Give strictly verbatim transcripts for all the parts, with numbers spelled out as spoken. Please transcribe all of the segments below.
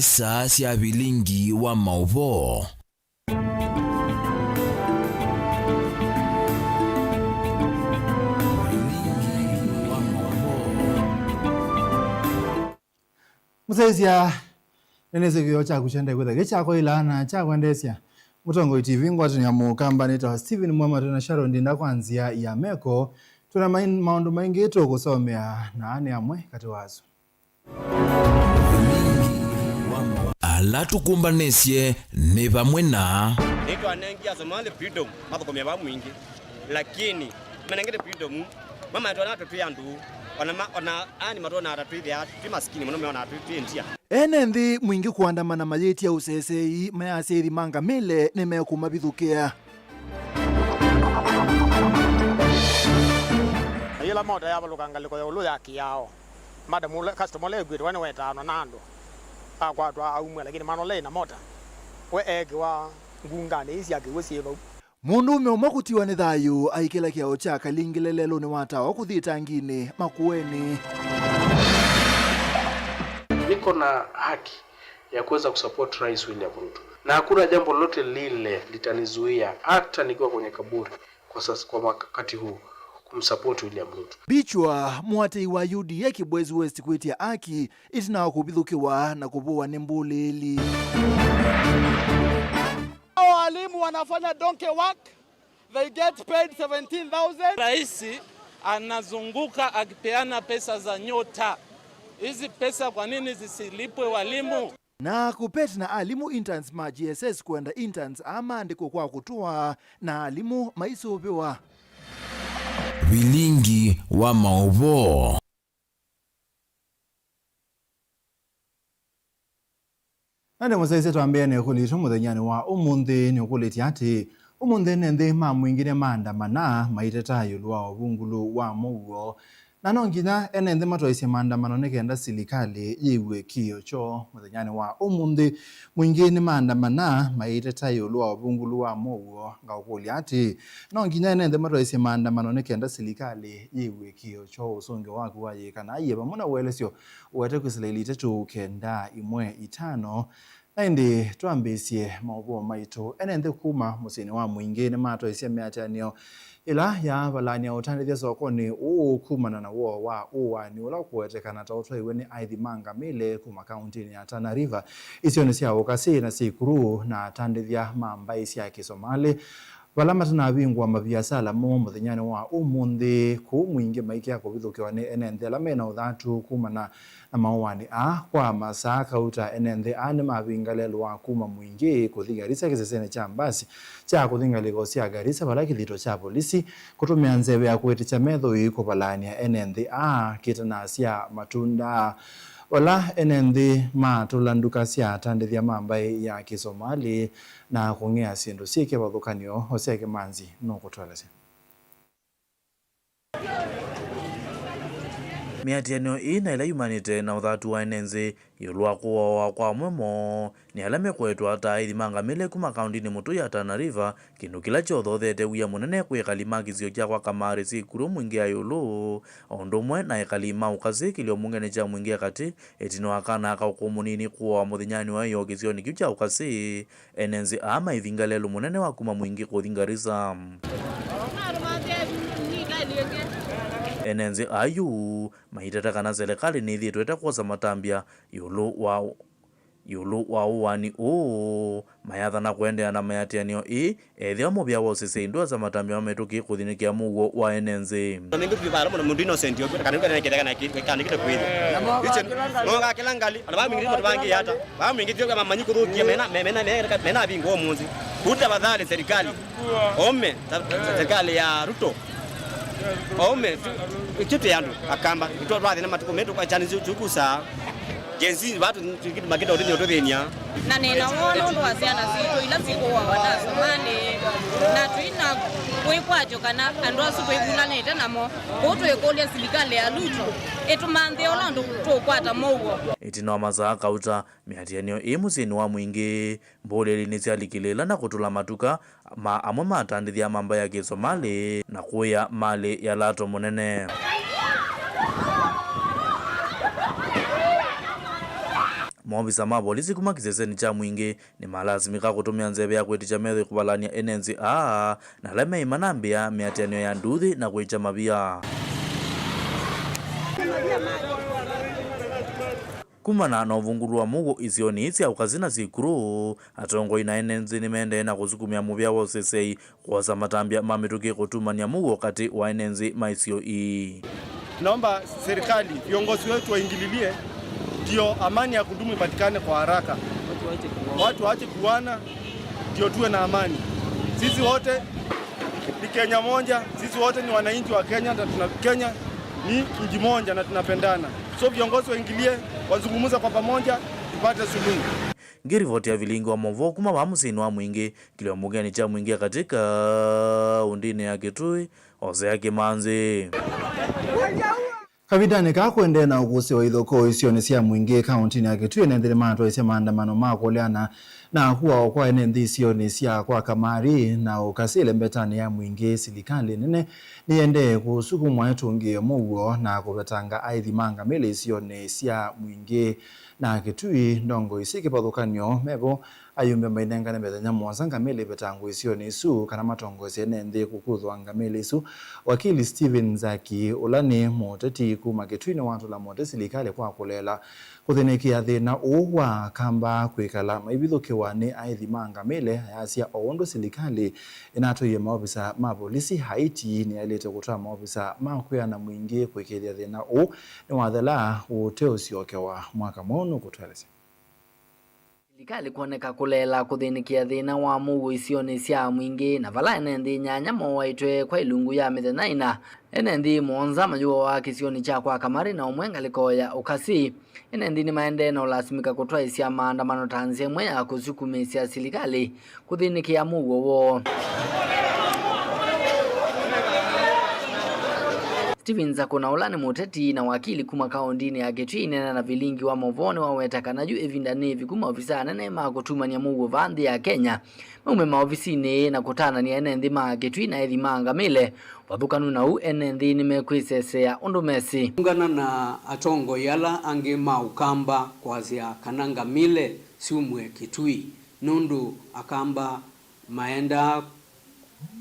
Saa sya vilingi wa maũvoo. Mũsyaĩĩsya, nĩnĩsĩ kĩoo kyaku kyendee kwĩthwa kĩ kya kwaĩla na kya kwendeesya. Mũtongoi T V ngwatanĩo ya Mũkamba nĩtawa Stephen Mwamatu na Sharon Ndinda kwa nzĩa ya meko. Twĩna mai-, maũndũ maingĩ tũkũsomea, na aa nĩ amwe katĩ wa asu. Ala tũkũmbanĩsye nĩ vamwe na. Nĩtwanengie Asomali freedom, mathũkũmĩa vaa mwingĩ. Lakini, manengete freedom, mamatwona tũtwĩ andũ, ona ma-, ona ani matwona ata twĩthĩa twĩ masikini mũno, meona twĩ, twĩ ndia. Ene nthĩ mwingĩ kũandamana mayĩtya ũseseei mayasya ĩthi ma ngamĩle nĩmekũmavithũkĩa. Na yĩla mota yavalũka ngalĩko ya ĩũlũ ya kĩao, madam ũla, customer ũla ĩkwĩtwa nĩwetanwa na andũ, akwatwa aumw'a, lakini mwana ũla ĩna mota, we eekĩwa ngunganĩ ii sya kĩw'ũ syĩ vau. Mũndũũme ũmwe kũtiwa nĩ thayũ aikĩla kĩao kya kalingĩle lelũnĩ wa tawa kũthi ĩtanginĩ Makueni. Niko na haki ya kuweza kusupport Rais William Ruto. Na hakuna jambo lolote lile litanizuia, hata nikiwa kwenye kaburi kwa sasa, kwa wakati huu, kumsupport William Ruto. Bichwa, mũatĩĩi wa U D A Kibwezi West kwĩtya aki, ĩtina wa kũvithũkĩwa na kũvũwa nĩ mbũlĩĩli. Hao walimu wanafanya donkey work, they get paid seventeen thousand. Rais anazunguka akipeana pesa za nyota. Hizi pesa kwa nini zisilipwe walimu? Na KUPPET na alimũ, interns ma J S S kwenda interns aa maandĩkwe kwa kũtũa na alimũ maisũvĩwa. Vilingi wa maũvoo. Na nĩ mũsyaĩĩsya twambĩĩe na ĩkũlyo yitũ mũthenyanĩ wa ũmũnthĩ, nĩũkũlĩtye atĩĩ, ũmũnthĩ ene nthĩ ma mwingĩ nĩmaandamana maiteta ĩũlũ wa ũvungũlu wa mũuo. Na no nginya ene nthĩ matwaĩsye maandamano nĩ kenda silikalĩ yĩw'e kĩĩo kyoo. Mũthenyanĩ wa ũmũnthĩ, mwingĩ nĩmaandamana maiteta ĩũlũ wa ũvungũlu wa mũuo. Ngaũkũlya atĩĩ, no nginya ene nthĩ matwaĩsye maandamano nĩ kenda silikalĩ yĩw'e kĩĩo kyoo? Ũsũngĩo waku wayĩka na aiye vamwe na ũelesyo ũete kwĩsĩla ilĩ itatũ kenda ĩmwe itano. Na ĩndĩ twambĩĩsye maũvoo maitũ, ene nthĩ kuma mũsyĩnĩ wa mwingĩ nĩmatwaĩsye mĩatĩanĩo ĩla yaavalany'a ũtandĩthya sokonĩ ũũ kumana na woo wa ũaani ũla ũkũwetekana ta ũtwaiwe nĩ aithi ma ngamĩle kuma kauntinĩ ya Tana River, isionĩ sya Ukasii na Sikuru, na atandĩthya ma mbaĩ sya Kĩsomalĩ vala matanavingũa maviasala moo mũthenyanĩ wa ũmũnthĩ, kũu mwingĩ maikĩa kũvithũkĩwa nĩ ene nthĩ ala me na ũthatu kumana na maũaani aa. Kwa masaa kauta, ene nthĩ aa nĩmavinga lelũ wa kuma mwingĩ kũthi Garissa kĩsesenĩ kya mbasi kya kũthi ngalĩko sya Garissa, vala kĩthito kya volisi kũtũmĩa nzeve ya kũĩtĩkya methoi kũvalaany'a ene nthĩ aa kĩtanasya matunda. Vala ene nthĩ matũla nduka sya atandĩthya ma mbaĩ ya Kĩsomalĩ na kũng'ea syĩndũ syĩ kĩvathũkany'o, Hosea Kĩmanzi nũkũtũelesya. Mĩatĩanĩo ĩĩ na ĩla yumanĩte na ũthatu wa ene nthĩ ĩũlũ wa kũawa kwa amwe moo nĩ ala mekũetwa ta aithi ma ngamĩle kuma kaũndĩnĩ mũtũi ya Tana River, kĩndũ kĩla kyothoothete wia mũnene kwĩ ekali ma kĩsio kya kwa Kamari Sikuru mwingĩ ya ĩũlũ, o ũndũ ũmwe na ekali ma Ukasii kĩlio mbungenĩ kya mwingĩ ya katĩ, ĩtina wa kana kaũkũũ mũnini kũawa mũthenyanĩ wa ĩyoo kĩsionĩ kĩu kya Ukasii. Ene nthĩ aa maivinga lelũ mũnene wa kuma mwingĩ kũthi Garissa. Ene nthĩ aa yu maiteta kana selekalĩ nĩyĩthĩĩtwe ĩtekwosa matambya ĩũlũ wa, ĩũlũ wa ũaani ũũ, mayathana kũendeea na mĩatĩanĩo ĩĩ, ethĩwa mũvĩa wa ũsesei ndwasa matambya mamĩtũkĩe kũthinĩkĩa mũuo wa ene nthĩ. Na mingĩ vyũ vala mũndũ, mũndũ innocent ũkwĩta kana kana kĩteka na kĩteka kana kĩteka kwĩthĩ. Iche no ngakĩla ngalĩ, ona vamwe mingĩ matu vangi yata. Vamwe mingĩ vyũ kama manyi kũthũkia mena, me-, mena, mena, mena vingo mũnzi. Kũu tafadhali serikali. Ome, ta-, ta-, serikali ya Ruto. Ome, tu-, tu-, tu andũ akamba. Itwa twathina matuko metu kwa chani tu-, tukusa. Gen Z, vatu, tu-, kitu makita ũtini ũtũthĩnia. Na nĩ na woo nũndũ wa syana sitũ ila sikũawa na Asomali, na twĩ na wĩkwatyo kana andũ asu twĩvulanĩte namo. Kwoou twĩkũlya silikalĩ ya Ruto ĩtũmanthĩe ũla ũndũ tũũkwata mũuo. Ĩtina wa masaa kauta, mĩatĩanĩo ĩĩ mũsyĩnĩ wa mwingĩ, mbũlĩli nĩsyalikĩlĩĩla na kũtũla matuka ma amwe ma atandĩthya ma mbaĩ ya Kĩsomalĩ na kũĩa malĩ ya lato mũnene. Maovisa ma volisi kuma kĩsesenĩ kya Mwingĩ nĩmalasimĩka kũtũmĩa nzeve ya kwĩtĩkya methĩwe kũvalany'a ene nzĩ aa na ala meĩmanambĩa mĩatĩanĩo ya nduthi na kwĩkya mavia. Kumana na ũvungũlu wa mũuo isionĩ sya Ukasi na Sikuru, atongoi na ene nzĩ nĩmaendee na kũsukumĩa mũvĩa wa ũseseĩ kwosa matambya ma mĩtũkĩ kũtumany'a mũuo katĩ wa ene nzĩ ma isio ii. Naomba serikali, viongozi wetu waingililie, ndio amani ya kudumu ipatikane kwa haraka. Watu waache kuuana, ndio tuwe na amani. Sisi wote ni Kenya moja, sisi wote ni wananchi wa Kenya, na tuna, Kenya ni nchi moja na tunapendana. So viongozi waingilie, wazungumze kwa pamoja, tupate suluhu. Ngĩrivoti ya vilingi wa maũvoo kuma vaa mũsyĩnĩ wa Mwingĩ, kĩlio mbungenĩ kya Mwingĩ ya katĩ kaũndĩnĩ ya Kitui, Hosea Kimanzi. Kavindanĩ kaa kũendee na ũkũsĩ wa ithokoo isionĩ sya Mwingĩ kaũntĩnĩ ya Kitui, ene nthĩ nĩmatwaisye maandamano ma kũleana na kuawa kwa ene nthĩ isionĩ sya kwa Kamari na Ukasi ĩlembetanĩ ya Mwingĩ. Silikalĩ nene nĩyendee kũsukumwa ĩtũngĩe mũuo na kũvetanga aithi ma ngamĩle isionĩ sya Mwingĩ na Kitui. Ndongoi syĩ kĩvathũkany'o mevo ayumbe mainengane mĩthenya mũonza ngamĩle ivetangwe isionĩ isu kana matongoesye ene nthĩ kũkuthwa ngamĩle isu. Wakili Stephen Nzaki, ũla nĩ mũteti kuma Kitui, nĩwatũla mũtĩ silikalĩ kwa kũleela kũthĩnĩkĩa thĩna ũũ wa Akamba kwĩkala maivithũkĩwa nĩ aithi ma ngamĩle, ayasya o ũndũ silikalĩ ĩnatwaie maovisa ma volisi, Haiti nĩyaĩlĩte kũtwaa maovisa ma kwĩana Mwingĩ kũĩkĩĩthya thĩna ũũ nĩwathela ũteũsyokewa. Mwaka mweũ nũkũtũelesya. Silikalĩ kwoneka kũleela kũthĩnĩkĩa thĩna wa mũuo isionĩ sya Mwingĩ, na vala ene nthĩ nyanya mooaĩtwe kwa ilungu ya mĩthenya ĩna. Ene nthĩ mũonza mayũawa kĩsionĩ kya kwa Kamari na ũmwe ngalĩko ya Ukasi. Ene nthĩ nĩmaendee na ũlasimĩka kũtwaĩsya maandamano ta nzĩa ĩmwe ya kũsukumĩĩsya silikalĩ kũthĩnĩkĩa mũuo woo. Stephen Nzakuna, ũla nĩ mũteti na wakili kuma kaũndĩnĩ ya Kitui, aineena na vilingi wa maũvoo nĩwaweta kana yu ĩvinda nĩ ĩviku maovisa anene ma kũtumany'a mũuo vaa nthĩ ya Kenya maume maovisinĩ na kũtananĩa ene nthĩ ma Kitui na ethi ma ngamĩle. Vathũkanu na ũu, ene nthĩ nĩmekwĩsesea ũndũ mesĩ. Kũngana na atongoi ala angĩ ma Ũkamba kwasya kana ngamĩle syumw'e Kitui nũndũ Akamba maendaa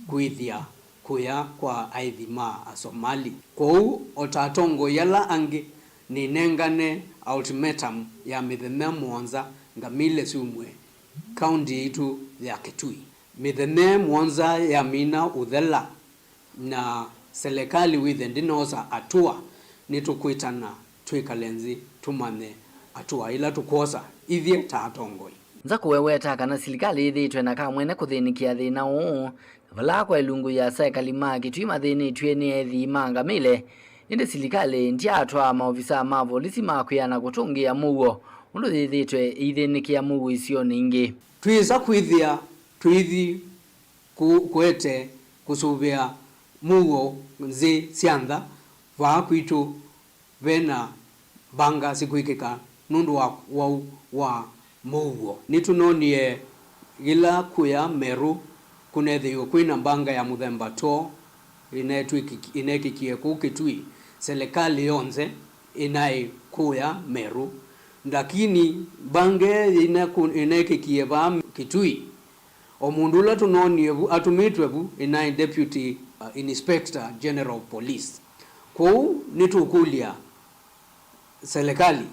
kũĩthya kũya kwa aithi ma Asomali. Kwoou, o ta atongoi ala angĩ, nĩnengane ultimatum ya mĩthenya mũonza ngamĩle syumw'e kaũntĩ yitũ ya Kitui. Mĩthenya mũonza yamina ũthela, na selekalĩ wĩthwe ndĩnosa atua, nĩtũkwĩtana twĩkale nthĩ tũmanye atua ila tũkwosa ithyĩ ta atongoi. Nza kũweweta kana silikalĩ yĩthĩĩtwe na kamwene kũthĩnĩkĩa thĩna ũũ, na vala kwa ilungu ya asekalĩ ma Kitui mathĩnĩtw'e nĩ ethi ma ngamĩle, ĩndĩ silikalĩ ndyaatwaa maovisa ma volisi ma kwĩana kũtũngĩĩa mũuo ũndũ yĩthĩĩtwe ĩithĩnĩkĩa mũuo isionĩ ingĩ. Twĩsa kwĩthĩa tũithi kũ-, kũete kũsũvĩa mũuo nzĩ sya nza, vaa kwitũ ve na mbanga sikwĩkĩka nũndũ wa wau wa mũuo. Nĩtũnonie yĩla kũya Meru kũnethĩiwe kwĩ na mbanga ya mũthemba too ĩnetwĩkĩk-, ĩnekĩkie kũu Kitui. Selekalĩ yonthe ĩnaĩ kũya Meru, lakini mbanga ĩno ĩnekũ-, ĩnekĩkie vaa Kitui. O mũndũ ũla tũnoonie vu atũmĩtwe vu ĩnaĩ Deputy, uh, Inspector General of Police. Kwoou nĩtũkũlya selekalĩ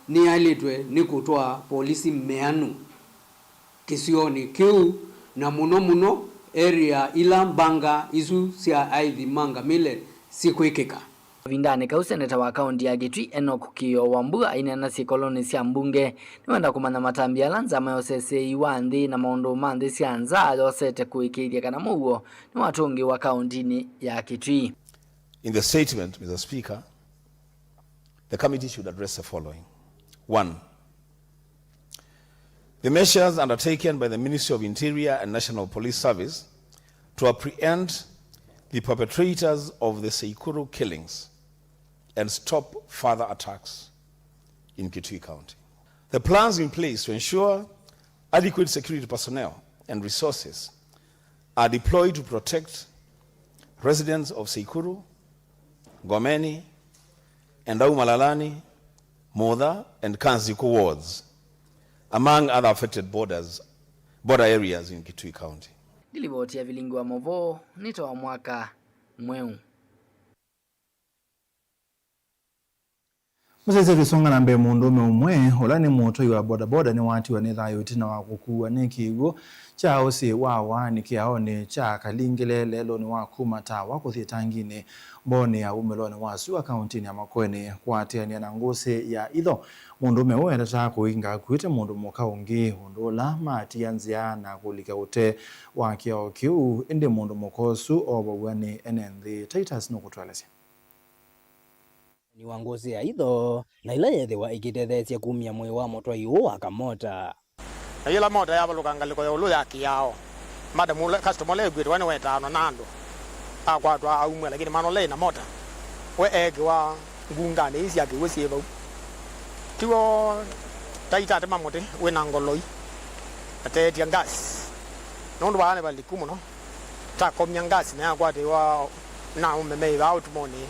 nĩyaĩlĩtwe nĩ kũtwaa polisi meanu kĩsionĩ kĩu, na mũno mũno area ila mbanga isu sya aithi ma ngamĩle sikwĩkĩka. Kavindanĩ kau, seneta wa kaũnti ya Kitui, Enock Kĩĩo Wambua, aineena syĩkolonĩ sya mbunge, nĩwenda kũmanya matambya ala nzama ya ũseseei wa nthĩ na maũndũ ma nthĩ sya nza yosete kũĩkĩĩthya kana mũuo nĩwatũngĩĩwa kaũntinĩ ya Kitui. In the statement, Mister Speaker, the committee should address the following. One, the measures undertaken by the Ministry of Interior and National Police Service to apprehend the perpetrators of the Seikuru killings and stop further attacks in Kitui County. The plans in place to ensure adequate security personnel and resources are deployed to protect residents of Seikuru, Ngomeni, Endau Malalani, Mutha, and Kanziku wards, among other affected borders, border areas in Kitui County. Nĩ livoti ya Vilingi wa Mauvoo nĩ ta wa mwaka mweũ. Mũsyaĩĩsya tũisonga na mbee, mũndũũme ũmwe ũla nĩ mũtwai wa bodaboda nĩwatiwa nĩ thayũ ĩtina wa kũkuwa nĩ kĩw'ũ kya ũsĩ wa waani kĩaonĩ kya Kalingile lelũnĩ wa kuma Tawa kũthi Ĩtanginĩ, mboonĩ ya umĩlonĩ wa sua kaũntĩnĩ ya Makueni. Kũatĩanĩa na ngũsĩ ya itho, mũndũũme ũũ endataa kũinga akuĩte mũndũ mũka ũngĩ, ũndũ ũla maatia nzĩa na kũlika ũtee wa kĩao kĩu, ĩndĩ mũndũ mũka ũsu oovaw'a nĩ ene nthĩ. Titus nũkũtũelesya. Ni wa ngũsĩ ya itho, na ĩla yethĩwa ĩkĩtetheesya kumya mwĩĩ wa mũtwai ũũ wa kamota. Na yĩla mota yavalũka ngalĩko ya ĩũlũ ya kĩao, madam ũla, customer ũla ekuĩtwe nĩwetaanwa na andũ, akwatwa aumw'a, lakini mana ũla ĩna mota, we eekĩwa ngunganĩ ii sya kĩw'ũ syĩ vau. Tiw'o taita atema mũtĩ wĩna ngoloi, ateetya gas, nũndũ vaa nĩ valiku mũno. Takomya gas na yakwatĩwa na ũmeme ĩ vaa ũtumonĩ,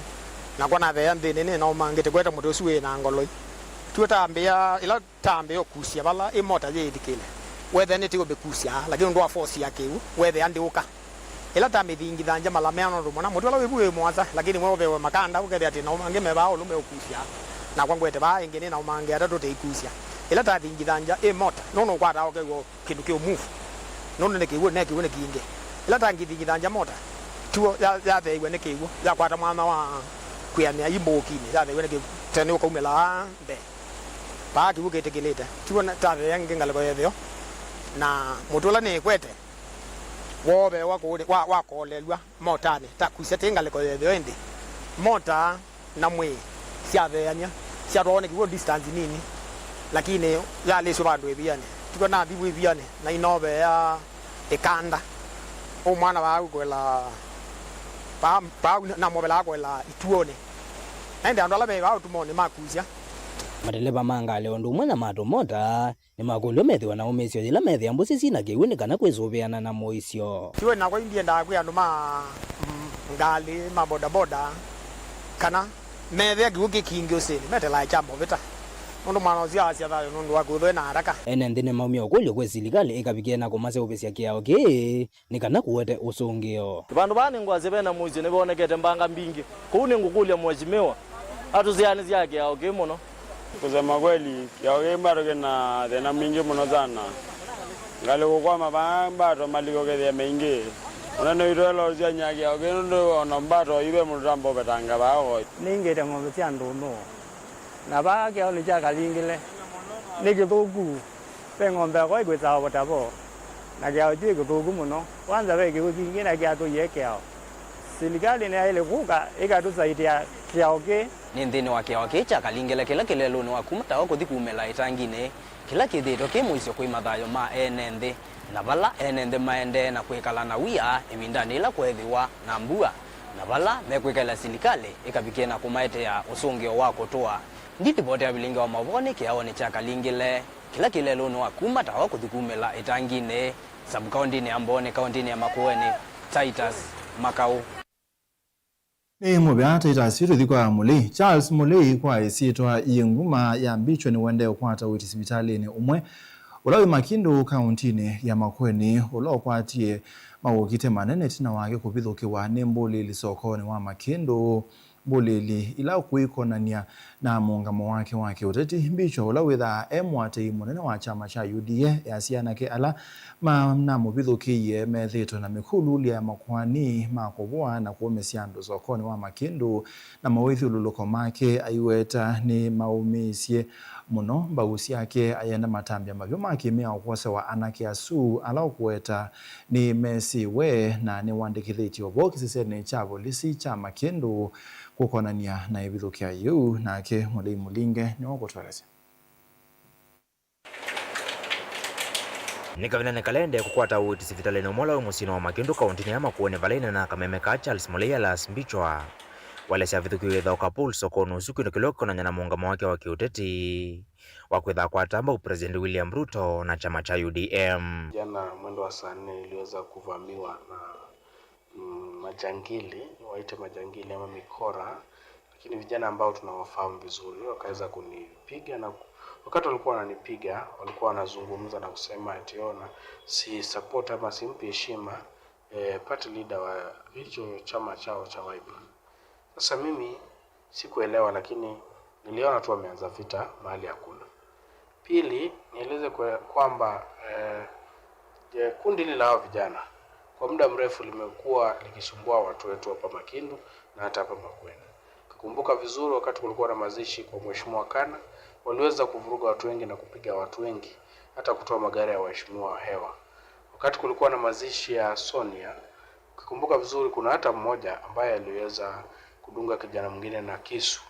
nakwa natheea nthĩnĩ nĩnaumangĩte kwete mũtĩ ũsu wĩ na ngoloi. Tiw'o tambĩa, ĩla tambĩa ũkusya vala ĩ mota yĩĩthikĩle, wethĩa nĩtĩũmĩkusya, lakini ũndũ wa force ya kĩw'ũ, wethĩa ndĩũka. Ĩla tamĩthingithangya mala meana ũndũ mũna, mũtĩ ũla wĩ vu wĩ mũasa, lakini mweũvewe makanda, ũkethĩa atĩ nao angĩ me vaa ũlũ meũkusya, nakwa ngwete vaa ĩngĩ nĩnaumangĩa atatũ tĩikusya. Ĩla tathingithangya ĩ mota, nũndũ ũkwataa ũkew'a kĩndũ kĩũ move, nũndũ nĩ kĩw'ũ, ne kĩw'ũ nĩ kingĩ. Ĩla tangĩthingithangya mota, tiw'o ya-, yatheew'a nĩ kĩw'ũ, yakwata mwanya wa kwĩanĩa ĩ mbũũkinĩ, yatheew'a nĩ kĩw'ũ, tene ũkaumĩla mbee. Vaa kĩw'ũ kĩtĩkĩlĩte, tiw'o na-, tatheea ĩngĩ ngalĩko ya ĩtheo, na mũtĩ ũla nĩkwete woovewa kũũ nĩ-, wa-, wakolelw'a motanĩ, takusya tĩ ngalĩko ya ĩtheo ĩndĩ. Mota na mwĩĩ syatheeany'a, syatwawa nĩ kĩw'ũ distance nini, lakini yalĩsw'a vandũ ĩvianĩ. Tikw'o nathi vu ĩvianĩ, na inoveea ĩkanda. Ũ mwana vaa ũkwela, vaa, vaa namovela akwela ituonĩ. Na ĩndĩ andũ ala me vaa ũtumonĩ makusya. Mateleva ma ngalĩ o ũndũ ũmwe na ma tũmota nĩmakũlw'a methĩwa na ũmĩĩsyo yĩla methĩa mbũsĩ syĩ na kĩw'ũ nĩ kana kwĩsũvĩana na mũisyo. Tiwe nakwa indiendaa kwĩ andũ ma, mm, ngalĩ, ma bodaboda, kana methĩa kĩw'ũ kĩ kingĩ ũsĩnĩ, metelaa kya movita, nũndũ mwana ũsu aasya thayũ nũndũ wa kwĩthwa ena haraka. Ene nthĩ nĩmaumya ũkũlyo kwĩ silikalĩ ĩkavikĩe na kũmaseũvĩsya kĩao kĩĩ nĩ kana kũwete ũsũngĩo. Vandũ vaa nĩngwasya ve na mũisyo nĩvonekete mbanga mbingĩ. Kwoou nĩngũkũlya Mheshimiwa atũsyaanĩsye kĩao kĩĩ mũno. Kusema kweli, kĩao kĩĩ bado kĩna thĩna mwingĩ mũno sana. Ngalĩ kũkwama vaa mbato maliko kethĩa maingĩ. Mũnene witũ ela ũsyany'a kĩao kĩĩ nũndũ ona mbato ive mũndũ tamba ũvetanga vaa ũkoi. Nĩingĩte ng'ombe sya ndũnũ. Na vaa kĩaonĩ kya Kalingile nĩ kĩthũku. Ve ng'ombe yakwa ĩkwĩsaa ũvota vo, na kĩao kyu ĩ kĩthũku mũno. Kwanza ve kĩw'ũ kingĩ na kĩatũie kĩao. Silikalĩ nĩyaĩle kũka ĩkatũsaitĩa kĩao kĩĩ. Nĩ nthĩnĩ wa kĩao kĩĩ kya Kalingile kĩla kĩ lelũnĩ wa kuma Tawa kũthi kumĩla Ĩtanginĩ, kĩla kĩthĩĩtwe kĩ mũisyo kwĩ mathayũ ma ene nthĩ, na vala ene nthĩ maendee na kwĩkala na wia ĩvindanĩ yĩla kweethĩwa na mbua, na vala mekwĩkalya silikalĩ ĩkavikĩe na kũmaetea ũsũngĩo wa kũtũa. Nĩ livoti ya Vilingi wa Mauvoo nĩ kĩaonĩ kya Kalingile, kĩla kĩ lelũnĩ wa kuma Tawa kũthi kumĩla Ĩtanginĩ, sub-kaũntĩnĩ ya Mbooni, kaũntĩnĩ ya Makueni. Titus Makau. Nĩ mũvea Titus. Tũthi kwa Mũlei. Charles Mũlei, kwa ĩsyĩtwa yĩ nguma ya Mbichwa, nĩwendee kũkwata ũiiti sivitalĩnĩ ũmwe ũla wĩ Makindũ, kaũntĩnĩ ya Makueni, ũla ũkwatie maũkite manene ĩtina wake kũvithũkĩwa nĩ mbũlĩli sokonĩ wa Makindũ. Mbũlĩli ila kũikonany'a na mũũngamo wake wa kĩũteti, Mbichwa, ũla wĩthaa e mũatĩĩi mũnene wa kyama kya U D A, easya anake ala manamũvithũkĩie methĩĩtwe na mĩkũlulya ya makoani ma kũvũa na kũũmĩsya andũ sokonĩ wa Makindũ na mawĩthyũlũlũko make aiweta nĩmaũmĩĩsye mũno mbau syake. Ayenda matambya mavyu ma kĩmĩao kwosewa anake asu ala ũkũweta nĩmesĩwe na nĩwandĩkĩthĩtye ũvoo kĩsesenĩ kya volisi kya Makindũ kũkonany'a na ĩvithũkĩa yĩu. Nake Mũlei Mũlinge nĩwe ũkũtũelesya. Nĩ kavindanĩ kala endee kũkwata ũiiti sivitalĩnĩ ũmwe ũla wĩ mũsyĩnĩ wa Makindũ, kaũntĩnĩ ya Makueni, vala ĩneena na kameme ka Charles Mũlei alias Mbichwa, waelesya avithũkĩi wĩthao ka Paul sokonĩ ũsu kwĩndũ kĩla ũkĩkonany'a na mũũngamo wake wa kĩũteti wa kwĩtha akwata mbau President William Ruto na kyama kya U D M. Jana mwendo wa saa nne niliweza kuvamiwa na, mm, majangili, waite majangili ama mikora, Lakini vijana ambao tunawafahamu vizuri wakaweza kunipiga, na ku- wakati walikuwa wananipiga, walikuwa wanazungumza na kusema ati ona si support ama simpi heshima eh, party leader wa hicho chama chao cha Wiper. Sasa mimi sikuelewa, lakini niliona tu wameanza vita mahali hakuna. Pili, nieleze kwe- kwamba eh, eh, kundi hili la hawa vijana kwa muda mrefu limekuwa likisumbua watu wetu hapa Makindu na hata hapa Makueni. Ukikumbuka vizuri, wakati kulikuwa na mazishi kwa Mheshimiwa Kana, waliweza kuvuruga watu wengi na kupiga watu wengi, hata kutoa magari ya waheshimiwa hewa. Wakati kulikuwa na mazishi ya Sonia, ukikumbuka vizuri, kuna hata mmoja ambaye aliweza kudunga kijana mwingine na kisu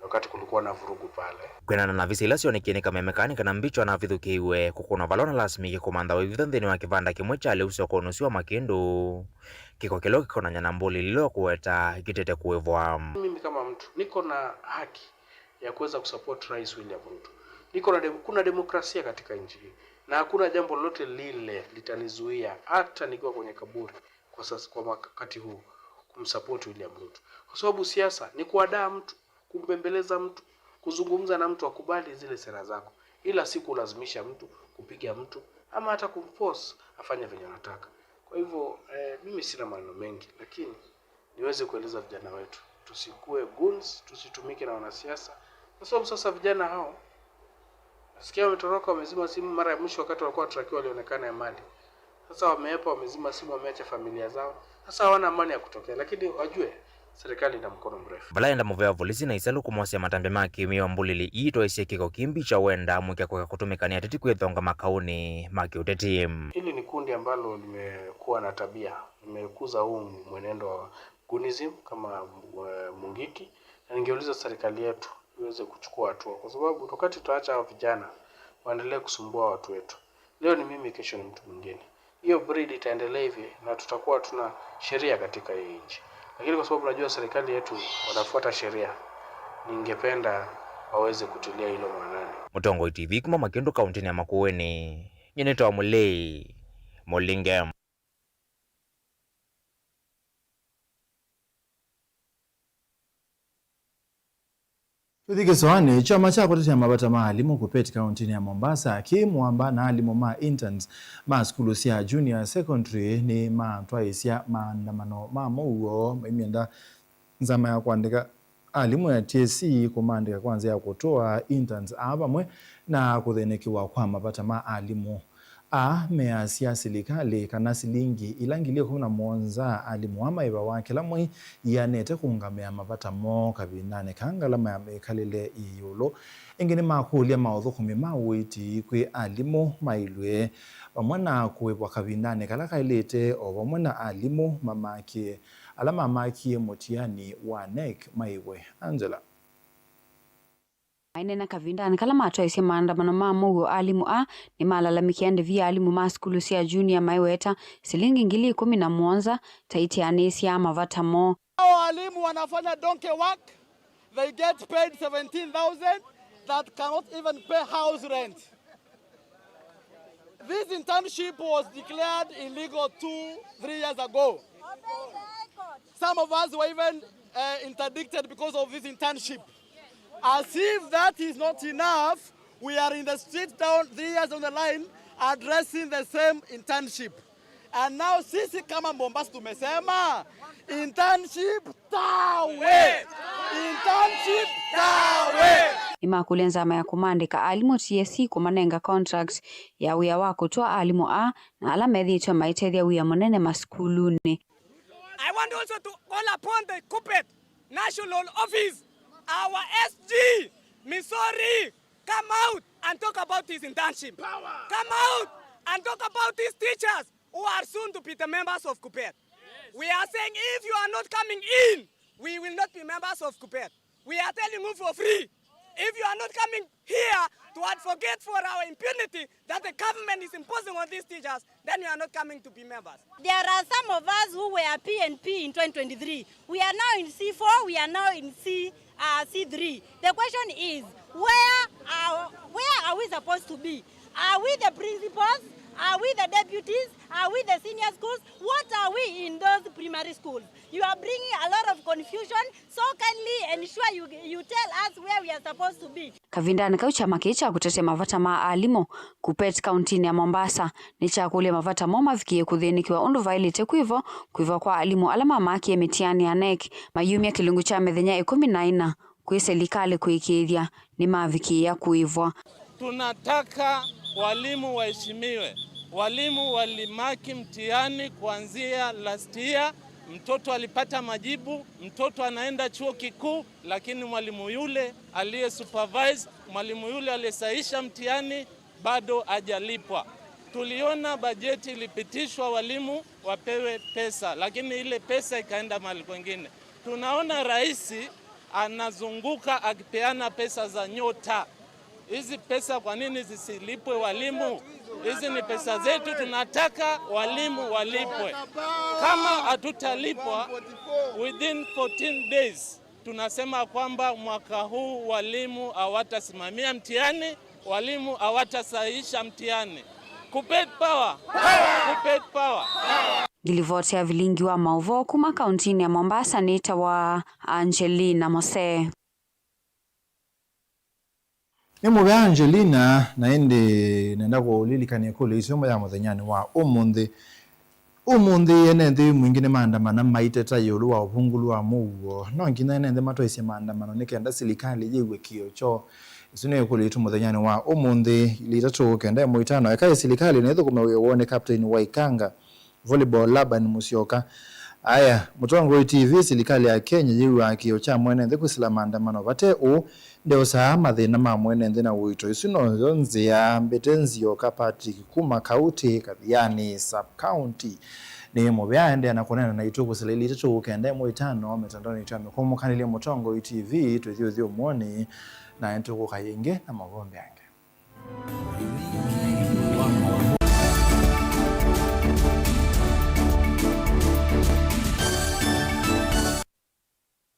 wakati kulikuwa na vurugu pale. Kwĩanana na visa ila syonekie nĩ kameme kaa nĩ kana Mbichwa navithũkĩiwe kũkũnwa vala ũnalasimikie kũmantha waivitha nthĩnĩ wa kĩvanda kĩmwe kya lĩu sokonĩ ũsu wa Makindu, kĩko kĩla kĩkonany'a na mbũlĩlĩlo kũweta kĩtete kũĩvwa. Mimi kama mtu niko na haki ya kuweza kusupport Rais William Ruto. Niko na dem- kuna demokrasia katika nchi hii, na hakuna jambo lolote lile litanizuia, hata nikiwa kwenye kaburi kwa sasa, kwa wakati huu, kumsupport William Ruto, kwa sababu siasa ni kuhadaa mtu, kumbembeleza mtu, kuzungumza na mtu akubali zile sera zako, ila si kulazimisha mtu, kupiga mtu, ama hata kumforce afanye venye anataka. Kwa hivyo eh, mimi sina maneno mengi, lakini niweze kueleza vijana wetu, tusikue goons, tusitumike na wanasiasa, kwa sababu sasa vijana hao nasikia wametoroka, wamezima simu. Mara ya mwisho wakati walikuwa watrakiwa walionekana Emali. Sasa wameepa, wamezima simu, wameacha familia zao. Sasa hawana amani ya kutokea, lakini wajue serikali ina mkono mrefu. Vala enda mũvea volisi na isalũ kũmosya matambya ma kĩmĩo, mbũlĩlĩ ii itoesie kĩko kĩmbi kya wenda mũkya kũka kũtũmĩka nĩ ateti kwĩthonga makaũnĩ ma kĩũteti. Hili ni kundi ambalo limekuwa na tabia, limekuza huu mwenendo wa goonism kama eh, Mungiki, na ningeuliza serikali yetu iweze kuchukua hatua, kwa sababu wakati tutaacha hao vijana waendelee kusumbua watu wetu, leo ni mimi, kesho ni mtu mwingine, hiyo breed itaendelea hivi na tutakuwa hatuna sheria katika hii nchi. Lakini kwa sababu najua serikali yetu wanafuata sheria, ningependa waweze kutilia hilo maanani. Mũtongoi T V kuma Makindu kaũntĩnĩ ya Makueni, nyie nĩtawa Mũlei Mũlinge. Tũthi kĩsoanĩ. Kyama kya kũtetea mavata ma alimũ KUPPET kaũntĩnĩ ya Mombasa kĩ mũamba na alimũ ma interns ma sukulu sya junior secondary nĩmatwaĩĩsya maandamano ma mũuo maimyenda nzama ya kũandĩka alimũ ya T S C kũmaandĩka kwa nzĩa ya kũtũa interns aa vamwe na kũthĩnĩkĩwa kwa mavata ma alimũ. Aa measya silikalĩ kana silingi ila ngili ĩkũmi na mũonza alimũ aa maĩvawa kĩla mwei ianĩte kũũngamĩa mavata moo kavindanĩ kaa ngalama ya mĩkalĩle ĩ ĩũlũ. Ĩngĩ nĩmakũlya maũthũkũmi ma ũiiti kwĩ alimũ maĩlw'e vamwe na kũĩvwa kavindanĩ kala kaĩlĩte o vamwe na alimũ mamakie ala mamakie mũtiani wa NEC maĩvwe. Angela. Maineena kavindanĩ kala matwaĩsye maandamano ma mũuo, alimũ aa nĩmalalamĩkie ndĩvi ya alimũ ma sukulu sya junior maiweta silingi ngili ĩkũmi na mũonza ta itianĩsya mavata moo. Hao walimu wanafanya donkey work, they get paid seventeen thousand that cannot even pay house rent. This internship was declared illegal two, three years ago. Some of us were even uh, interdicted because of this internship. As if that is not enough, we are in the street down three years down the line addressing the same internship. And now sisi kama Mombasa tumesema internship tawe! Internship tawe! Nĩmakũlya nzama ya kũmaandĩka alimũ T S C kũmanenga contract ya wĩa wa kũtwaa alimũ aa na ala methĩĩtwe maitethya wĩa mũnene masukulunĩ. I want also to call upon the KUPPET National Office, our S G, Misori, come out and talk about this internship. Come out and talk about these teachers who are soon to be the members of KUPPET. We are saying if you are not coming in, we will not be members of KUPPET. We are telling you for free. If you are not coming here to advocate for our impunity that the government is imposing on these teachers, then you are not coming to be members. There are some of us who were P N P in twenty twenty-three. We are now in C four, we are now in C, uh, C three. The question is, where are, where are we supposed to be? Are we the principals? Are we the deputies? Are we the senior schools? What are we in those primary schools? You are bringing a lot of confusion. So kindly ensure you, you tell us where we are supposed to be. Kavindanĩ kau, kyama kĩĩ kya kũtetea mavata ma alimũ, KUPPET, kauntinĩ ya Mombasa nĩkyakũlya mavata moo mavikĩĩe kũthĩnĩkĩwa ũndũ vaĩlĩte kwĩvo kwĩva kwa alimũ ala mamakĩe mĩtiani ya NEC, mayumya kĩlungu kya mĩthenya ĩkũmi na ĩna kwĩ silikalĩ kũĩkĩĩthya nĩmavikĩĩa kũĩvwa. Tunataka walimu waheshimiwe. Walimu walimaki mtihani kuanzia last year, mtoto alipata majibu, mtoto anaenda chuo kikuu, lakini mwalimu yule aliye supervise, mwalimu yule aliyesahisha mtihani bado hajalipwa. Tuliona bajeti ilipitishwa walimu wapewe pesa, lakini ile pesa ikaenda mahali kwengine. Tunaona rais anazunguka akipeana pesa za nyota. Hizi pesa kwa nini zisilipwe walimu? Hizi ni pesa zetu, tunataka walimu walipwe. Kama hatutalipwa within fourteen days, tunasema kwamba mwaka huu walimu hawatasimamia mtihani, walimu hawatasahihisha mtihani. KUPPET power! KUPPET power! Ngilivoti ya vilingi wa maũvoo kuma kauntinĩ ya Mombasa nĩtawa Angelina Mose. Nĩ mũvea Angelina, na ĩndĩ nenda kũlilikania ĩkũlyo ĩsu ĩmwe ya mũthenyanĩ wa ũmũnthĩ. Ũmũnthĩ ene nthĩ mwingĩ nĩmaandamana maiteta ĩũlũ wa ũvungũlu wa mũuo. No nginya ene nthĩ matwaĩsye maandamano nĩ kenda silikalĩ yĩw'e kĩĩo kyoo. Ĩsu nĩ ĩkũlyo yitũ mũthenyanĩ wa ũmũnthĩ, ilĩ itatũ kenda ĩmwe itano. Eka ĩ silikalĩ nĩthũkũme wĩa woo nĩ Captain Waikanga. Volleyball, Laban Musyoka. Aya, Mũtongoi T V, silikalĩ ya Kenya yĩw'aa kĩĩo kya mwene nthĩ kwĩsĩla maandamano vate ũu, ndeũsaa mathĩna ma mwene nthĩ na ũito. Ĩsu noyo nzĩa mbĩte nzyoka Patrick kuma kautĩ Kathiani sub county. Nĩ mũvea aendeea na kũneena naitũ kwĩsĩla ilĩ itatũ kenda ĩmwe itano mĩtandaonĩ yitũ ya mĩkũmũkanĩlye Mũtongoi T V, tũithi ũthyũmũonĩ na nĩtũkũka yĩngĩ na maũvoo mbeange.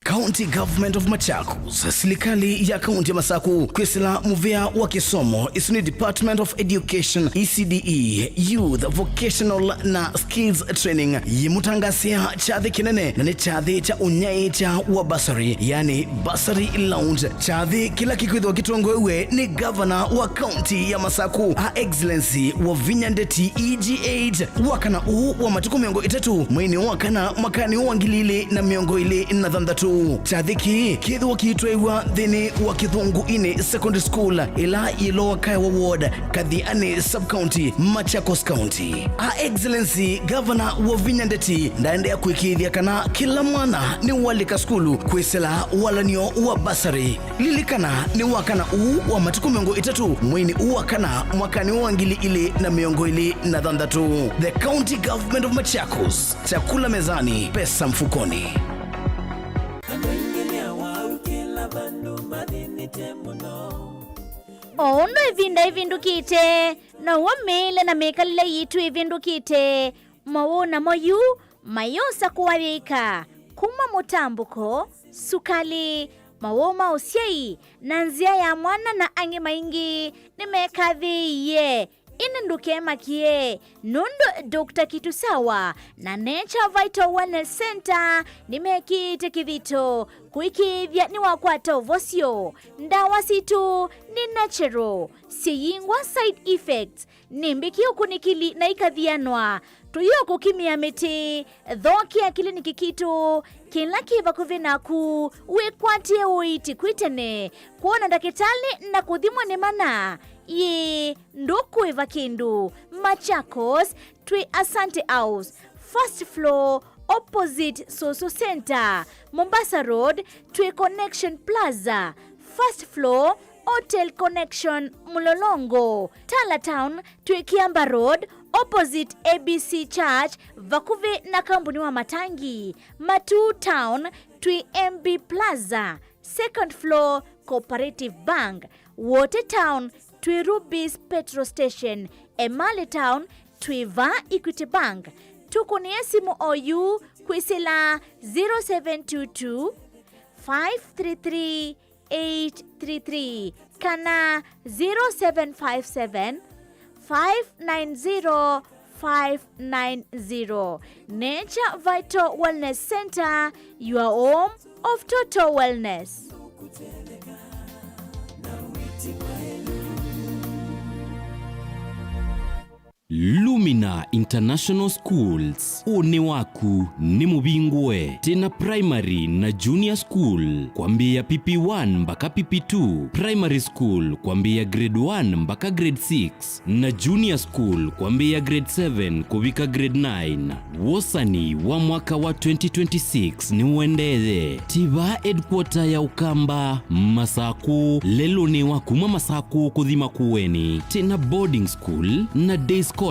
County Government of Machakos, silikalĩ ya kaunti ya Masaku, kwĩsĩla mũvea wa kĩsomo, ĩsu nĩ Department of Education, E C D E, Youth, Vocational na Skills Training, yĩmũtangasĩa kyathĩ kĩnene, na nĩ kyathĩ kya ũnyaĩĩkya wa bursary, yani bursary launch. Kyathĩ kĩla kĩkwĩthĩwa kĩtongoew'e nĩ gavana wa kaunti ya Masaku, Her Excellency Wavinya Ndeti, E G eight, wakana ũũ wa matukũ mĩongo ĩtatũ mweinĩ wa kana mwakanĩ wa ngili ilĩ na mĩongo ĩlĩ na thanthatũ. Kyathĩ kĩĩ kĩthĩwa kĩitwaĩw'a nthĩnĩ wa Kĩthũngũ-inĩ Secondary School, ĩla yĩ Lower Kaewa Ward, Kathiani Sub-County, Machakos County. Her Excellency Governor Wavinya Ndeti ndaendeea kũĩkĩĩthya kana kĩla mwana nĩwalika sukulu kwĩsĩla walan'yo wa bursary. Lilikana, nĩ wakana ũũ wa matukũ mĩongo ĩtatũ mweinĩ ũũ wa kana mwakanĩ wa ngili ilĩ na mĩongo ĩlĩ na thanthatũ. The County Government of Machakos, chakula mezani, pesa mfukoni. Andũ aingĩ nĩ awau kĩla vandũ mathĩnĩte mũno. O ũndũ ĩvinda ĩvĩndũkĩte, now'o mĩĩle na mĩkalĩle yitũ ĩvĩndũkĩte. Mowau namo yu mayĩosa kũathĩka kuma mũtambũko, sukalĩ, mowau ma ũsyai, na nzĩa ya mwana na angĩ maingĩ nĩmekathĩĩie. Ĩndĩ ndũkemakĩe, nũndũ Doctor Kitusawa na Nature Vital Wellness Center nĩmekĩĩte kĩthito kũĩkĩĩthya nĩwakwata ũvosyo. Ndawa sitũ nĩ natural, syĩyingwa side effects. Nĩ mbĩki ũkunĩkĩli na ikathianwa. Tũyĩũkũkimĩa mĩtĩ. Thokea kĩliniki kitũ kĩla kĩ vakuvĩ naku, wĩkwatĩe ũiiti kwĩ tene. Kwona ndakĩtalĩ na kũthimwa nĩ mana. Ĩĩ, ndũkũĩva kĩndũ. Machakos, twĩ Asante House, first floor, opposite Soso Center. Mombasa Road, twĩ Connection Plaza, first floor, Hotel Connection, Mlolongo. Tala Town, twĩ Kiamba Road, opposite A B C Church, vakuvĩ na kambuni wa matangi. Matuu Town, twĩ M B Plaza, second floor, Cooperative Bank. Wote Town, twĩ Rubis Petrol Station. Emali Town, twĩ va Equity Bank. Tũkũnĩe simũ oyu kwĩsĩla zero seven two two, five three three, eight three three kana zero seven five seven, five nine zero five nine zero. Nature Vital Wellness Center, your home of total wellness. Lumina International Schools, ũnĩ waku nĩ mũvingũe. Twĩna primary na junior school kwambĩĩa P P one mpaka P P two, primary school kwambĩĩa grade one mpaka grade six, na junior school kwambĩĩa grade seven kũvika grade nine. Wosani wa mwaka wa twenty twenty-six nĩũendee. Tiva headquarter ya Ũkamba, Masakũ, lelũnĩ wa kuma Masakũ kũthi Makueni. Twĩna boarding school na day scholars.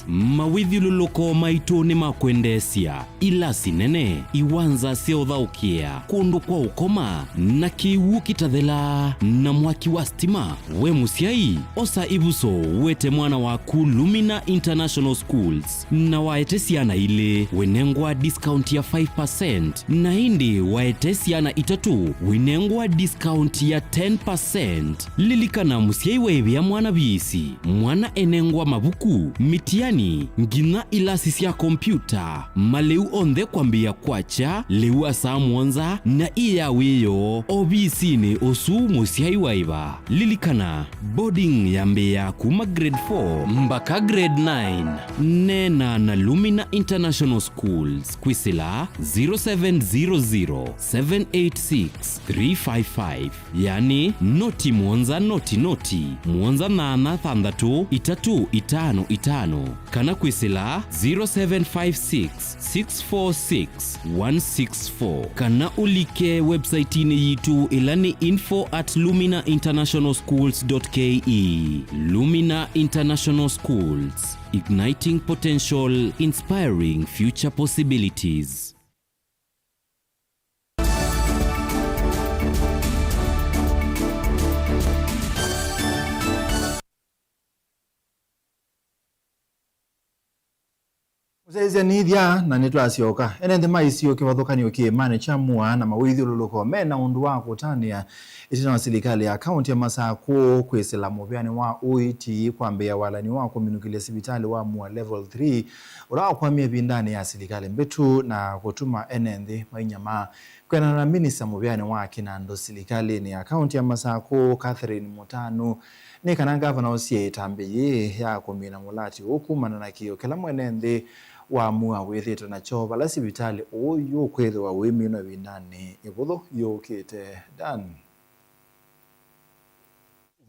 Mawĩthyũlũlũko maitũ nĩ ma kwendeesya. Ilasi nene, iwanza sya ũthaũkĩa, kũndũ kwa ũkoma, na kĩw'ũ kĩtathelaa, na mwaki wa stima. We mũsyai, osa ĩvuso wete mwana waku Lumina International Schools, na waete syana ilĩ, wĩnengwa discount ya five percent, na ĩndĩ waete syana itatũ, wĩnengwa discount ya ten percent. Lilikana, mũsyai waĩvĩa mwana viisi, mwana enengwa mavuku, mitiani, nginya ilasi sya kompyuta. Malĩu onthe kwambĩĩa kwakya lĩu wa saa mũonza na ĩ ya wĩoo ovisinĩ ũsu mũsyai waĩva. Lilikana, boarding yambĩĩa kuma grade four mpaka grade nine. Neena na Lumina International Schools kwĩsĩla zero seven zero zero, seven eight six, three five five. Yani, noti mũonza noti noti, mũonza nyanya thanthatũ itatũ itano itano, kana kwĩsĩla zero seven five six, six four six, one six four, kana ũlike website-inĩ yitũ, ĩla nĩ info at lumina international schools dot K E. Lumina International Schools, igniting potential, inspiring future possibilities. Mũsyaĩĩsya nĩthya na nĩtwasyoka. Ene nthĩ ma isio kĩvathũkany'o kĩĩmanĩ kya Mua na mawĩthyũlũlũko me na ũndũ wa kũtanĩa ĩtina wa silikalĩ ya kaũntĩ ya Masakũ kwĩsĩla mũvĩanĩ wa ũiiti kwambĩĩa walani wa kũminũkĩlya sivitalĩ wa Mua Level three, ũla wakwamie ĩvindanĩ ya silikalĩ mbĩtu na kũtuma ene nthĩ mainyamaa. Kwĩanana na minista mũvĩanĩ wa kĩnandũ silikalĩnĩ ya kaũntĩ ya Masakũ, Catherine Mũtanu, nĩ kana ngavana ũsie ĩtambya yĩĩ ya kũmina mũlati ũũ kumana na kĩĩo kĩla mwene nthĩ wa Mua wĩthĩĩtwe nakyo vala sivitalĩ ũũ yũkwĩthĩwa ũiminwa ĩvindanĩ ĩvũthũ yũkĩte. Dan.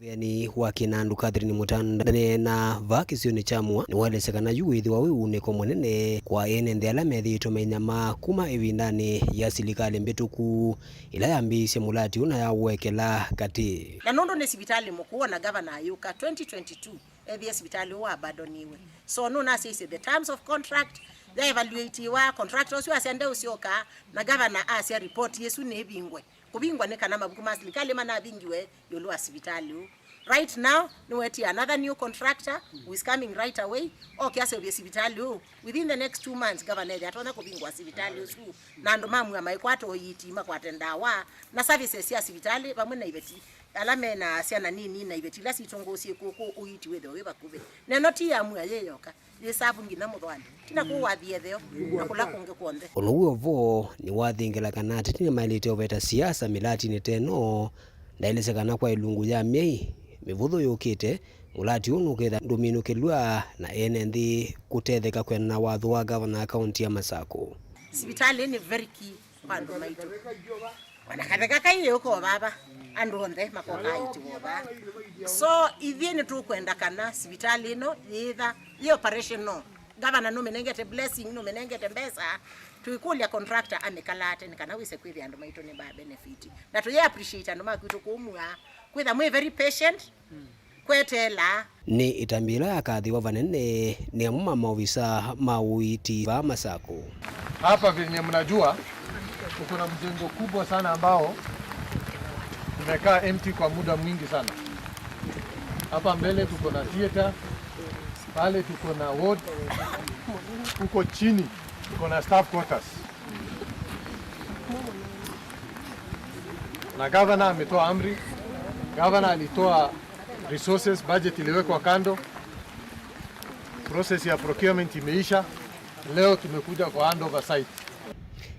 Mũvĩanĩ wa kĩnandũ Catherine Mũtanu ndaneena vaa kĩsionĩ kya Mua, nĩwaelesya kana yu wĩthĩwa wĩ ũunĩko mũnene kwa ene nthĩ ala methĩĩtwe mainyamaa kuma ĩvindanĩ ya silikalĩ mbĩtũku, ĩla yambĩĩisye mũlati ũũ na yaũekela katĩ. Na nũndũ nĩ sivitalĩ mũkũũ, ona gavana ayũka twenty twenty-two, ethĩe sivitalĩ ũũ wa abandoniwe. So nũnasyaisye the terms of contract ya evaluatiwa, contractor ũsu asya ndeũsyoka, na gavana asya report ĩsu nĩvingwe. Kũvingwa nĩ kana mavuku ma silikalĩ manavingiwe ĩũlũ wa sivitalĩ ũũ. Right now, nĩwetie another new contractor who is coming right away, oke aseũvye sivitalĩ ũũ. Within the next two months, gavana ethĩa atonya kũvingũa sivitalĩ ũsu, na andũ ma Mua maikwata ũiiti, makwate ndawa, na services sya sivitalĩ, vamwe na iveti ala me na syana nini na iveti ila sitongoo syĩ kũkũ, ũiiti wĩthĩwe wĩ vakuvĩ. Neno ti ya Mua yĩ yoka, yĩ savu nginya mũthwani. Tina kũũ wathi etheo, na kũla kũngĩ kw'onthe. Ũndũ wĩ o vo nĩwathingĩla kana ateti nĩmaĩlĩte ũveta siasa mĩlatinĩ ta ĩno. Ndaelesya kana kwa ĩlungu ya myei mĩvũthũ yũkĩte, mũlati ũũ nũketha ndũminũkĩlw'a na ene nthĩ kũtetheka kwĩanana na watho wa gavana wa kaũntĩ ya Masakũ. Sivitalĩ nĩ very key kwa andũ maitũ. Ona katheka kai yũka o vava, andũ onthe makoka aitiwa o vaa. So, ithyĩ nĩtũkwenda kana sivitalĩ ĩno yĩtha yĩ operational. Gavana nũmĩnengete blessing, nũmĩnengete mbesa, tũikũlya contractor amĩkalate nĩ kana wĩse kwĩthĩa andũ maitũ nĩ ba benefit. Na tũyĩ appreciate andũ ma kwitũ kũu Mua, kwĩtha mwĩ very patient, kweteela. Nĩ ĩtambya ĩla yakathĩwa vanene nĩ amwe ma maovisa ma ũiiti vaa Masakũ. Hapa venye mnajua, tuko na mjengo kubwa sana ambao imekaa empty kwa muda mwingi sana. Hapa mbele tuko na theater, pale tuko na ward, huko chini tuko na staff quarters. Na gavana ametoa amri, gavana alitoa resources, budget iliwekwa kando, Process ya procurement imeisha. Leo tumekuja kwa handover site.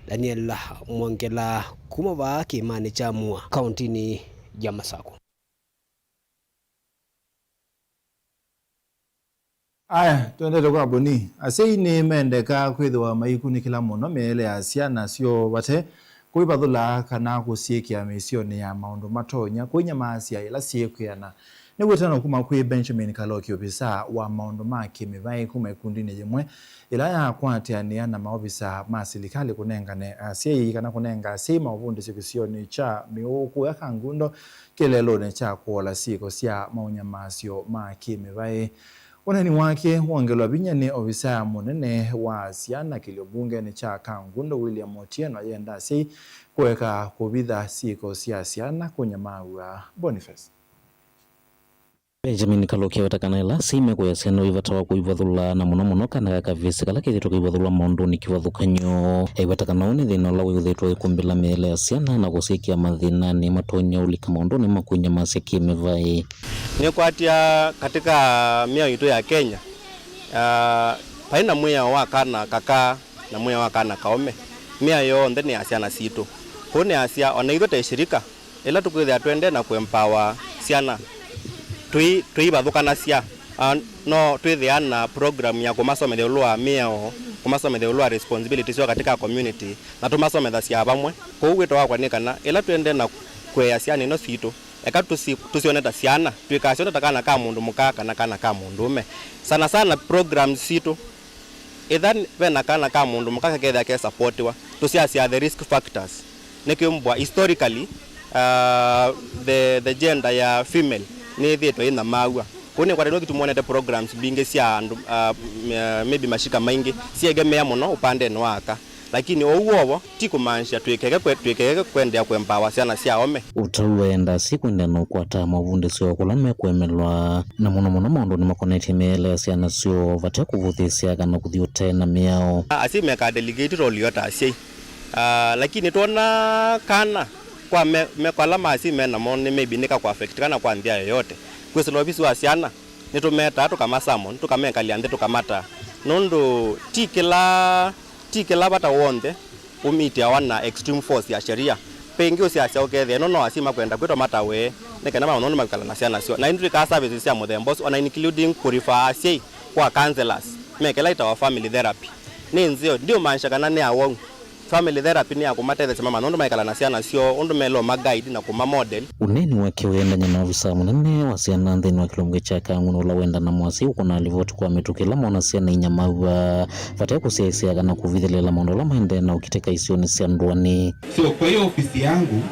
Daniel Mwongela kuma vaa kĩĩmanĩ kya Mua, kaũntĩnĩ ya Masakũ. Aya, twendete kwa Boni. Asyai nĩmendekaa kwĩthĩwa maikunĩkĩla mũno mĩele ya syana syoo vate kũivathũla kana kũsyĩkĩa mĩisyonĩ ya maũndũ matonya kũinyamaasya ĩla syĩkwĩana. Nĩ wĩtano kuma kwĩ Benjamin Kaloki, ovisaa wa maũndũ ma kĩmĩvaĩ kuma ĩkundinĩ yĩmwe ĩla yakwatĩanĩa na maovisaa ma silikalĩ kũnengane asyai kana kũnenga asyai maũvundĩsyo kĩsionĩ kya Mĩũũ kũya Kangundo kĩlelũnĩ kya kũola syĩko sya maũnyamaasyo ma kĩmĩvaĩ. Ũneeni wake wongelwa vinya nĩ ovisaa mũnene wa syana kĩlio mbungenĩ kya Kangundo, William Otieno, ayenda asyai kũeka kũvitha syĩko sya syana kũnyamaaw'a. Boniface. Benjamin Kaloki aweta kana ĩla asyai mekũya syana ũi vata wa kũivathũla, na mũno mũno kana ka kavĩsĩ kala kethĩĩtwe kaivathũlwa maũndũnĩ kĩvathũkany'o. Aiweta kana ũũ nĩ thĩna ũla wĩũthĩĩtwe ũikumbĩla mĩele ya syana na kũsyĩkĩa mathĩnanĩ matonya ũlika maũndũnĩ ma kũinyamasya kĩmĩvaĩ. Nĩkwatya katika mĩao itũ ya Kenya, ah, vai na mwĩao wa kana kakaa na mwĩao wa kana kaũme. Mĩao yonthe nĩ ya syana sitũ. Kwoou nĩasya, o na ithyĩ ta ĩshirika, ĩla tũkwĩthĩa twendee na kũempower syana, tũi-, tũivathũkanasya. Ah, no twĩthĩa na program ya kũmasomethya ĩũlũ wa mĩao, kũmasomethya ĩũlũ wa responsibility syoo katika community, na tũmasomethasya vamwe. Kwoou wĩto wakwa nĩ kana, ĩla twendee na kũea syana ino sitũ, eka tũsi-, tũsyone ta syana, tũikasyone ta kana ka mũndũ mũka kana kana ka mũndũũme. Sana sana programs sitũ, ĩtha ve na kana ka mũndũ mũka kakethĩa kesapotiwa, tũsyasya the risk factors. Nĩkĩmbwa historically, uh, the, the gender ya female nĩĩthĩĩtwe ĩnyamaaw'a. Kũu nĩkwatĩtwe tũtũmwonete programs mbingĩ sya andũ, uh, m-, uh, maybe mashika maingĩ syegemea mũno ũpandenĩ wa aka. Lakini ũu wovo ti kũmaanisya twĩkeke kwe-, twĩkeke kwendeea kũempower syana sya aũme. Ũtau waenda asyai kũendeea na ũkwata mavundĩsyo kũla mekũemelwa, na mũno mũno maũndũnĩ makonetye mĩele ya syana syoo vate kũvũthĩĩsya kana kũthi ũtee na mĩao. Asyai meka delegate role yoo ta asyai. Ah, lakini twona kana kwa me-, meko ala ma asyai me namo nĩ maybe nĩkakũ affect kana kwa nzĩa yoyote, kwĩsĩla ovisi wa syana. Nĩtũmetaa, tũkamasummon, tũkamekalya nthĩ, tũkamata. Nũndũ ti kĩla, ti kĩla vata w'onthe ũmitiawa na extreme force ya sheria. Ve ĩngĩ ũsyasya ũkethĩa ĩno no asyai makwenda kwĩtwa matawe, nĩ kana mamanye nũndũ makwĩkala na syana syoo. Na ĩndĩ twĩkaa services sya mũthemba ũsu, ona including kũ refer asyai kwa counselors me kĩla ĩtawa family therapy. Nĩ nzeo, ndiũmaanisha kana nĩ awau. Family therapy nĩ ya kũmatetheesya mamanye ũndũ maĩkala na syana syoo, ũndũ meloo ma guide na kũma model. Ũneeni wake ũyendany'a na ovisaa mũnene wa syana nthĩnĩ wa kĩlungu kya Kangundo ũla wenda na mwasya ũkũnaa livoti kwa mĩtũkĩ ĩla moona syana inyamaaw'a vate kũsyaĩĩsya kana kũvithĩlĩĩla maũndũ ala maendee na ũkitĩka isionĩ sya ndũanĩ. So, kwa hiyo ofisi yangu,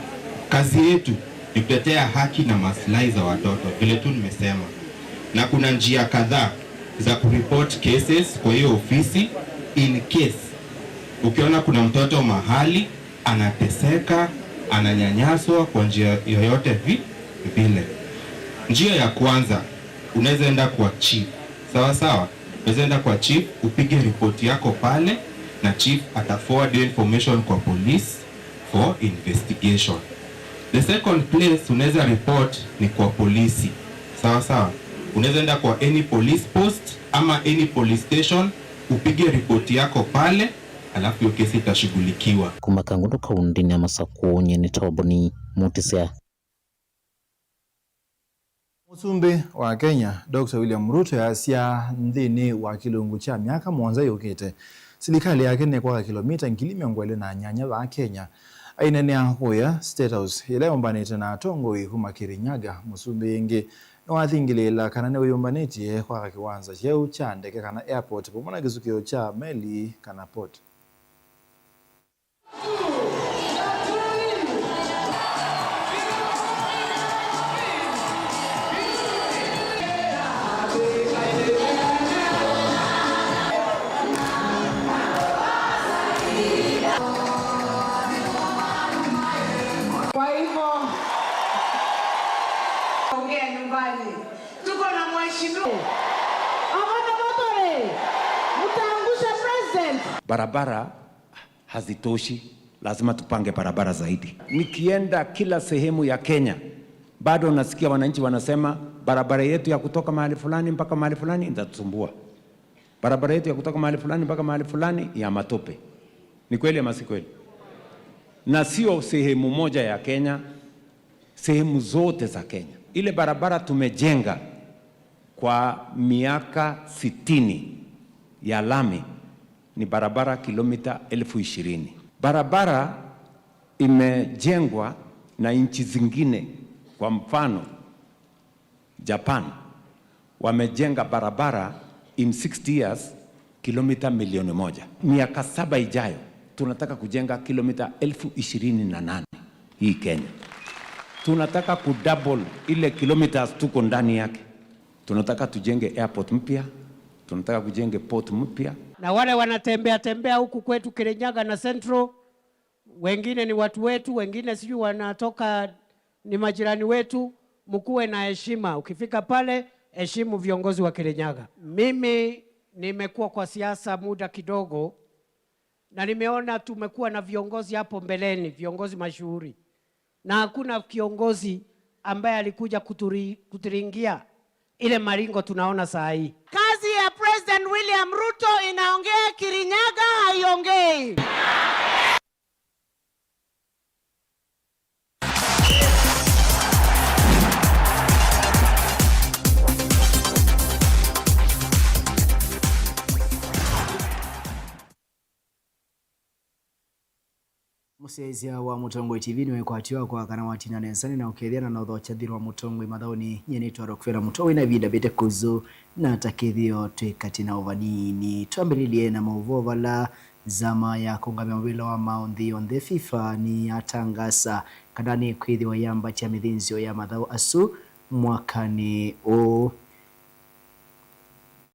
kazi yetu ni kutetea haki na maslahi za watoto, vile tu nimesema. Na kuna njia kadhaa za kureport cases kwa hiyo ofisi in case ukiona kuna mtoto mahali anateseka, ananyanyaswa kwa njia yoyote vi-, vile. Njia ya kwanza, unaweza enda kwa chief. Sawa sawa? Unaweza enda kwa chief, upige report yako pale, na chief ata forward your information kwa police for investigation. The second place unaweza report ni kwa polisi. Sawa sawa? Unaweza enda kwa any police post ama any police station, upige report yako pale, alafu hiyo kesi itashughulikiwa. Kuma Kangundo kaũntĩnĩ ya Masakũ, nyie nĩ Toboni Mutisya. Mũsumbĩ wa Kenya, Doctor William Ruto, easya nthĩnĩ wa kĩlungu kya myaka mũonza yũkĩte, silikalĩ yake nĩkwaka kĩlomita ngili mĩongo ĩlĩ na nyanya vaa Kenya. Aineenea kũya State House, yĩla yũmbanĩte na atongoi kuma Kirinyaga, mũsumbĩ ĩngĩ nĩwathingĩlĩĩla kana nĩwĩyũmbanĩtye kwaka kĩwanza kyeũ kya ndeke kana airport, vamwe na kĩsukĩo kya meli kana port. Kwa hivyo, ongea nyumbani. Tuko na mheshimiwa. Hawana motore. Mtaangusha president. Barabara hazitoshi, lazima tupange barabara zaidi. Nikienda kila sehemu ya Kenya, bado nasikia wananchi wanasema, "Barabara yetu ya kutoka mahali fulani mpaka mahali fulani inatusumbua." Barabara yetu ya kutoka mahali fulani mpaka mahali fulani ya matope. Ni kweli ama si kweli? Na sio sehemu moja ya Kenya, sehemu zote za Kenya. Ile barabara tumejenga kwa miaka sitini ya lami ni barabara kilomita elfu ishirini. Barabara imejengwa na nchi zingine, kwa mfano, Japan wamejenga barabara in sixty years kilomita milioni moja. Miaka saba ijayo, tunataka kujenga kilomita elfu ishirini na nane hii Kenya. Tunataka kudouble ile kilometers tuko ndani yake. Tunataka tujenge airport mpya, tunataka kujenge port mpya. Na wale wanatembea tembea huku kwetu Kirinyaga na Central, wengine ni watu wetu, wengine sijui wanatoka, ni majirani wetu, mkuwe na heshima. Ukifika pale, heshimu viongozi wa Kirinyaga. Mimi nimekuwa kwa siasa muda kidogo, na nimeona tumekuwa na viongozi hapo mbeleni, viongozi mashuhuri, na hakuna kiongozi ambaye alikuja kuturi-, kuturingia ile maringo tunaona saa hii. Kazi ya President William Ruto inaongea, Kirinyaga haiongei. Mũsyaĩĩsya wa Mũtongoi T V nĩwekwatĩwa kwa kana watina nesa na ũkethĩa na nothokya nthĩnĩ wa Mũtongoi mathaũnĩ. Nyie nĩtwa Rockefeller Mũtongoi na ĩvinda mbĩte kũzũ na ta kĩthĩo twĩ katĩ na ũvanini. Twambĩlĩlye na maũvoo vala nzama ya kũngamĩa mũvĩla wa maũ nthĩ yonthe, FIFA, nĩyatangaasa kana nĩkwĩthĩwa yambatya mĩthĩnzĩo ya mathaũ asu mwakanĩ ũũ.